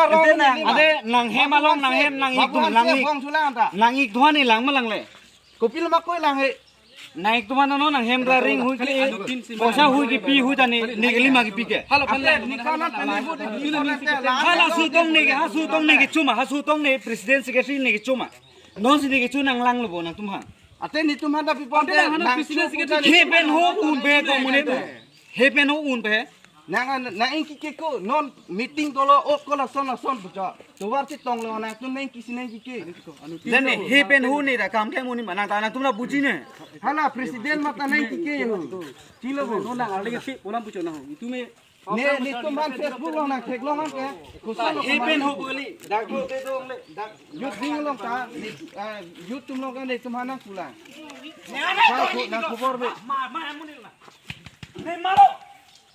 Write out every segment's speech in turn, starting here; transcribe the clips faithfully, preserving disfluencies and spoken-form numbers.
ka rong Ante nang, ini, ante nang hem along, nang hem, nang ik Babu dun, Hanse nang ik. Bong thulang anta. Nang ik duhan ni lang ma langle. Kopilo ma koi lang he. Nang ik tuman non nang hem ra ring hui ke, poisa hui kepi hui ta ne, ne ke lima kepi ke. Halo, phan la, ni kana tani bo de, ni kana te la. Hala su tong ne ke, ha su tong ne ke chuma, ha su tong ne president secretary ne ke chuma. Non si ne ke chu nang lang lo bo nangtum aphan. Ante netum aphan ta pi pon. Ante te, nang hana nang president chu secretary. He pen ho un pe ko mune tu. He pen ho un pe. Nang an, nang ingki ke ko, non meeting dolo, o ko lason lason puja. Tovar chetong lo nangtum nang ingki si nang ingki ke. Then he pen ho ne da kam klem un-e ma nang ta nangtum la buji ne. Hala president mata nang ingki ke yo. Chilo bo. Non nang arle ke si pulang pucho na ho. Itu me Ne, netum aphan Facebook along nang theklong an ke. Kusa lo he pen ho beli. Dak lo te dong le. Dak youth wing along ta. Ni, ah, youth atum along ke netum aphan nang pulang. Nang khobor be. Ne malo.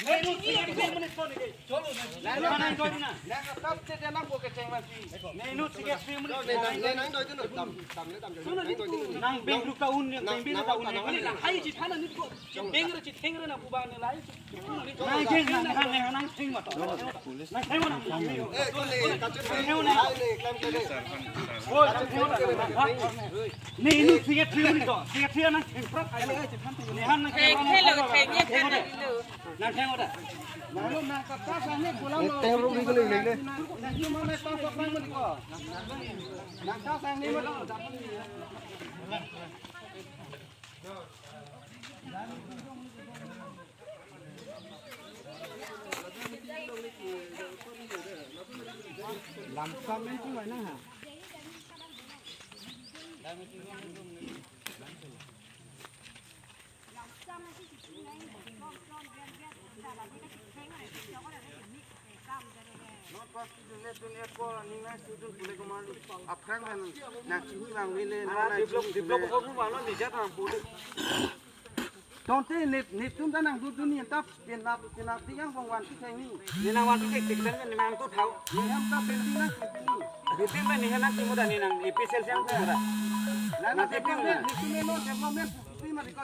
Ne ni ni ni ni ni. Cholo na. Nang nang nang nang. Nang tap te nang bo kecheng mati. Ne nu sige free mun. Nang nang nang doi tu dam dam le dam. Nang beng duk ta un, nang beng duk ta un. Hai ji thana ni ko. Beng re chitheng re na buba ne lai. Nang jeng nang nang nang nang theng ma to. Nang theng ma nang. Eh, ko le, ka chun le, le, le, klam ke le. Oi, theng ma. Ne ini tiga tri ni to. Tiga tri nang theng prak. Ne han nang theng. Theng lo, theng ye theng lo. Nang theng ma da. Nang lo nang kata sang ni pulang lo. Theng ro ni ko le le. Nang cuma nang tang sok nang mo di ko. Nang ta sang ni mo. Lamsam itu mana ha? Non pas tu dunia dunia ko ni nang sudun pule kemali. Aphrang kan nang chini bang mile nang develop develop ko rumah lo ni jat nang pule. Tangte ne, netum ta nang dudun ni tap penap penap tiang bang wan ti theng ni. Ni nang wan ti theng ni nang tu thau. Ni ham ta pending nang pending ni. Pending ni nang ti muda ni nang A P C L siang tu muda. Nang development, netum ne non development pu pu ma di ko.